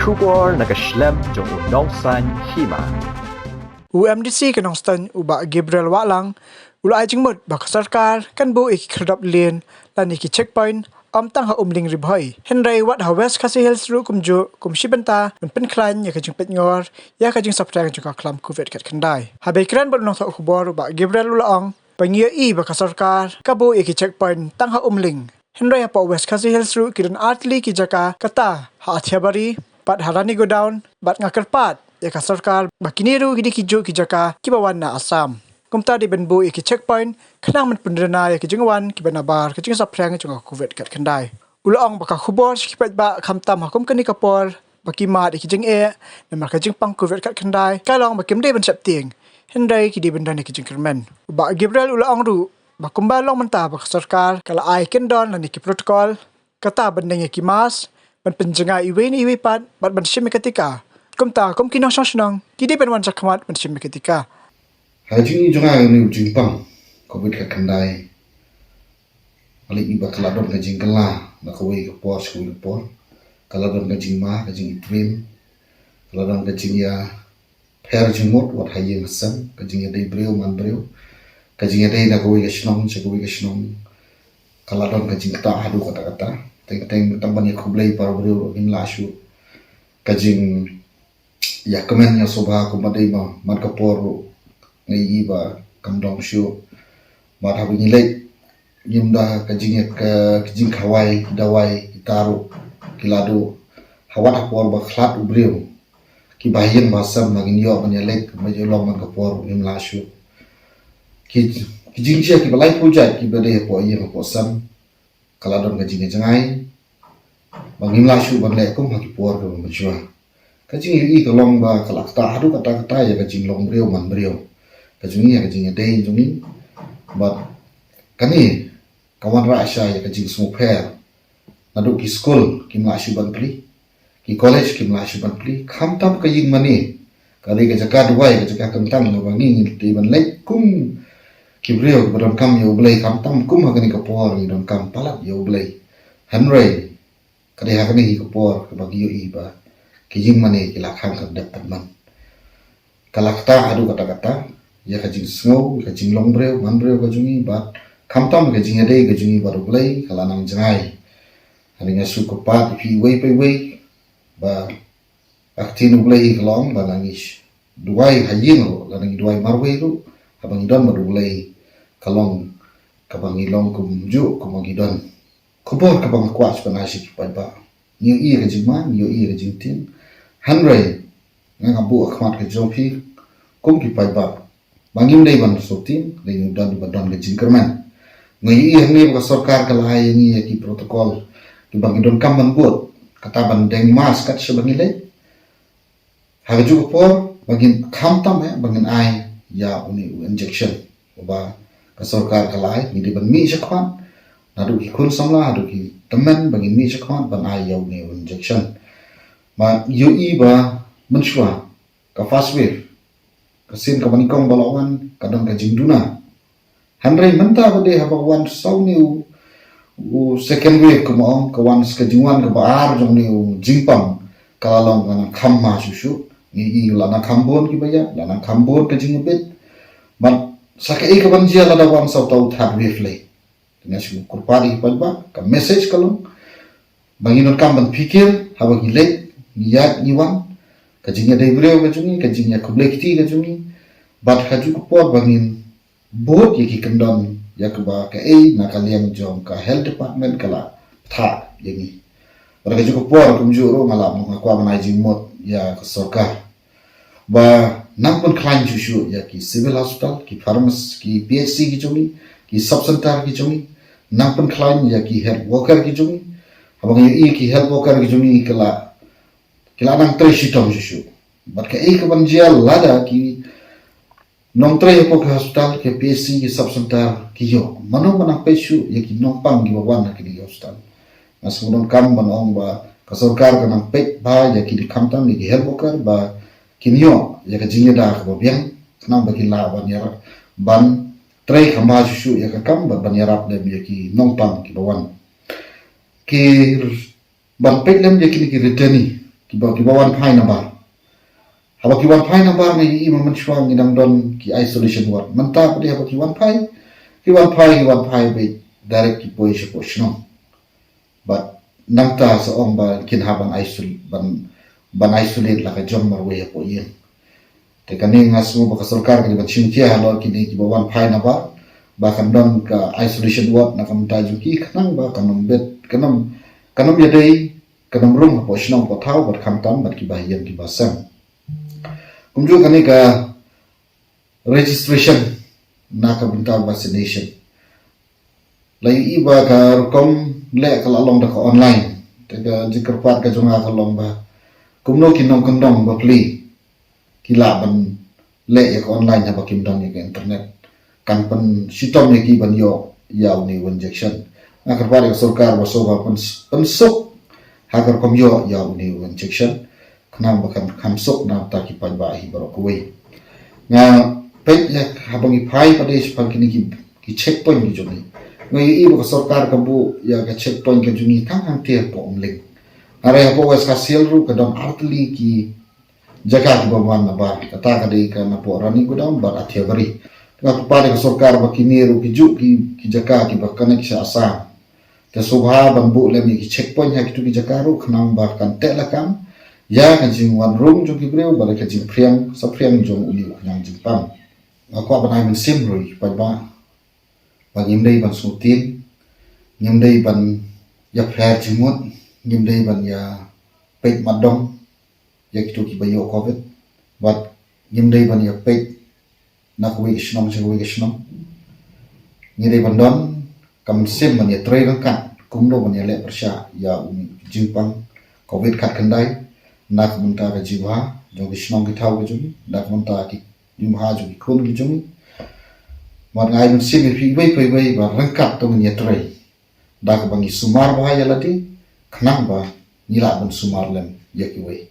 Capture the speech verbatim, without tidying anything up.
Khubor na ka shlem jong u Nongsaiñ Hima. U MDC ka Nongstoiñ u Bah Gabriel Wahlang u la ai jingmut ba ka sorkar kan buh ïa ki khyrdop lane ki checkpoint ym tang ha Umling Ri Bhoi, hynrei wat ha West Khasi Hills ruh kumjuh kum shi bynta ban pynkhlaiñ ïa ka jingpeitngor ïa ka jingsaphriang jong ka khlam covid khatkhyndai. Haba kren bad u nongthoh khubor u Bah Gabriel u la ong ba ngi ïohi ba ka sorkar ka buh ïa ki checkpoint tang ha Umling, hynrei hapoh West Khasi Hills ruh ki don artylli ki jaka, kata ha Athiabari bad ha Rani Godown, bad nga kyrpad ïa ka sorkar ba kine ruh ki dei kijuh ki jaka kiba wan na Assam. Kumta dei ban buh ïa ki checkpoint khnang ban pynruna ïa ki jingwan kiba nabar ka jingsaphriang jong ka covid khatkhyndai. U la ong ba ka khubor sha ki paidbah khamtam ha kum kane ka por ba ki mad ïa ki jingeh namar ka jingpang covid khatkhyndai ka long ba kim dei ban sheptieng, hynrei ki dei ban don ïa ki jingkyrmen. U Bah Gabriel u la ong ruh ba kumba long mynta ba ka sorkar ka la ai kyndon lane ki protocol, kata ban deng ïa ki mask, ban pynjngai iwei na iwei pat bad ban shim ïa ka tika. Kumta kum ki nongshong shnong ki dei ban wan shakhmat ban shim ïa ka tika. Ha ka jingim jong nga, une u jingpang covid khatkhyndai, nga la ïohi ba ka la don ka jingkylla na kawei ka por sha kawei ka por. Ka la don ka jingma, ka jingitrim, ka la don ka jingïapher jingmut wat ha ïing ha sem, ka jingïadei briew man briew, ka jingïadei na kawei ka shnong sha kawei ka shnong. Ka la don ka jingktah haduh katta katta. Teng teng tang ban ïakhublei para briew ruh ngim lah shuh. Ka jingïakmen ïasngewbha kumba dei ma, man ka por ruh nga ïohi ba kam don shuh. Bad haba ngi leit, ngim da ka jingïa, ka, ka jingkhawai dawai, kita ruh ki la duh. Ha wat ha por ba khlad u briew, kiba ha ïing ba ha sem, ba ngin ïoh ban ïaleit kumba ïalong man ka por ruh ngim lah shuh. Ki, ki jingjia kiba laiphew jait kiba dei hapoh ïing hapoh sem, ka la don ka jingïajngai ba ngim lah shuh ban leh kum ha ki por kiba mynshuwa. Ka jingïohi ka long ba ka la ktah haduh katta katta ïa ka jinglong briew man briew ka jong ngi, ïa ka jingïadei jong ngi. Bad kane ka wanrah sha ïa ka jingsngewpher. Naduh ki skul kim lah shuh ban plie, ki college kim lah shuh ban plie, khamtam ka ïing mane, ka dei ka jaka duwai, ka jaka kyntang kaba ngi ngi dei ban leit kum ki briew kiba donkam ïa U Blei, khamtam kum ha kane ka por ngi donkam palat ïa U Blei. Hynrei ka dei ha kane hi ka por kaba ngi ïohi ba ki ïing mane ki la khang khyrdep pat man. Ka la ktah haduh katta katta ïa ka jingsngew, ïa ka jinglong briew man briew ka jong ngi, bad khamtam ka jingïadei ka jong ngi bad U Blei ka la nang jngai. Hangne nga shu kyrpad ïa phi iwei pa iwei ba ka ktien U Blei ka long ba nang ïa duwai ha ïing ruh, lada ngi duwai marwei ruh, haba ngi don bad U Blei ka long kaba ngi long kumjuh kumba ngi don. Khubor kaba nga kwah shu ban ai sha ki paidbah. Ngi ïohi ïa ka jingma, ngi ïohi ïa ka jingtieng. Hynrei nga, nga buh ha khmat ka jong phi kum ki paidbah ba ngim dei ban sngewtieng, dei ngi don ba don ka jingkyrmen. Nga ïohi hangne ba ka sorkar ka la ai ïa ngi ïa ki protocol kiba ngi donkam ban bud, kata ban deng mask kat shaba ngi leit. Ha kajuh ka por ba ngin khamtam eh ba ngin ai ïa une u injection uba ka sorkar ka la ai, ngi dei ban mih shakhmat, naduh ki khun samla haduh ki tymmen, ba ngin mih shakhmat ban ai ïa une u injection. Ba ïohi ba mynshuwa ka first wave, ka sien kaba nyngkong ba la wan, ka don ka jingduna. Hynrei mynta ba dei haba wan sa une u, u second wave, kumba ong, ka wan sa ka jingwan kaba ar jong une u jingpang, ka la long ka nang kham ma shuh shuh. Ngi ïohi la nang kham bun kiba ïap, la nang kham bun ka jingïabit. Bad sa kaei kaban jia lada wan sa uta u third wave lei. Nga shu kyrpad ïa ki paidbah, ka message ka long ba ngi donkam ban phikir haba ngi leit, ngi ïaid ngi wan, ka jingïadei briew ka jong ngi, ka jingïakhublei kti ka jong ngi. Bad kajuh ka por ba ngin bud ïa ki kyndon ïa kaba kaei na ka liang jong ka health department ka la thah ïa ngi. Bad kajuh ka por kumjuh ruh nga la, nga kwah ban ai jingmut ïa ka sorkar ba nang pynkhlaiñ shuh shuh ïa ki civil hospital, ki pharmacy, ki PHC ki jong ngi, ki sub center ki jong ngi. Nang pynkhlaiñ ïa ki health worker ki jong ngi. Haba ngi ïohi ki health worker ki jong ngi ki la, ki la nang trei shitom shuh shuh. Bad kaei kaban jia lada ki nongtrei hapoh ki hospital, ki PHC, ki sub center ki ïoh, mano ba nang peit shuh ïa ki nongpang kiba wan ha kine ki hospital? Nga sngew donkam ban ong ba ka sorkar ka nang peit bha ïa kine, khamtam ïa ki health worker, ba kin ïoh ïa ka jingïada kaba biang, khnang ba kin lah ban ïarap, ban trei kham bha shuh shuh ïa ka kam, bad ban ïarap lem ïa ki nongpang kiba wan. Ki, ban peit lem ïa kine ki returnee, Kiba, kiba wan phai nabar. Haba ki wan phai nabar ngi i ma mynshuwa ngi dang don ki isolation ward. Mynta pat haba ki wan phai, ki wan phai, ki wan phai beit direct ki poi shapoh shnong. Bad nangta sa ong ba kin hap ban isolate, ban, ban isolate la ka jong marwei hapoh ïing. Te kane nga sngew ba ka sorkar ka dei ban shim khia halor kine kiba wan phai nabar ba kan don ka isolation ward na ka bynta jong ki khnang ba kan ym bit, kan ym, kan ym ïadei, kan ym rung hapoh shnong hapoh thaw bad khamtam bad kiba ha ïing kiba sem. Kumjuh kane ka registration na ka bynta vaccination. La ïohi ba ka rukom leh ka la long da ka online. Te ka jingkyrpad ka jong nga ka long ba kumno ki nongkyndong bapli ki lah ban leh ïa ka online haba kim don ïa ka internet. Kan pynshitom ïa ki ban ïoh ïa une u injection. Nga kyrpad ïa ka sorkar ba sngewbha pyn, pynsuk ha ka rukom ïoh ïa une u injection. Khnang ba kan kham suk na bynta ki paidbah hi baroh kawei. Nga peit ïa haba ngi phai pat shaphang kine ki, ki checkpoint ki jong ngi. Nga ïohi ba ka sorkar ka buh ïa ka checkpoint ka jong ngi tang hangtei hapoh Umling. Hynrei hapoh West Khasi Hills ruh ka don artylli ki jaka kiba wan nabar. Kata ka dei ka napoh Ranigodown bad Athiabari. Nga kyrpad ïa ka sorkar ba kine ruh ki juh ki, ki jaka kiba connect sha Assam. Te sngewbha ban buh lem ïa ki checkpoint ha kito ki jaka ruh khnang ba kan teh lakam ïa ka jingwan rung jong ki briew bad ka jingphriang saphriang jong une u khñiang jingpang. Nga kwah ban ai mynsiem ruh ïa ki paidbah ba ngim dei ban sngewthiah, ngim dei ban ïapher jingmut, ngim dei ban ïapeit matdong ïa kito kiba ïoh covid bad ngim dei ban ïapeit na kawei ka shnong sha kawei ka shnong. Ngi dei ban don ka mynsiem ban ïatrei ryngkat kumno ban ïaleh pyrshah ïa une u jingpang covid khatkhyndai na ka bynta ka jingïaid jong ki shnong ki thaw ki jong ngi, na ka bynta ki jingïaid jong ki khun ki jong ngi. Bad nga ai mynsiem ïa phi iwei pa iwei ba ryngkat to ngin ïatrei da kaba ngi sumar bha ïa lade khnang ba ngi lah ban sumar lem ïa kiwei.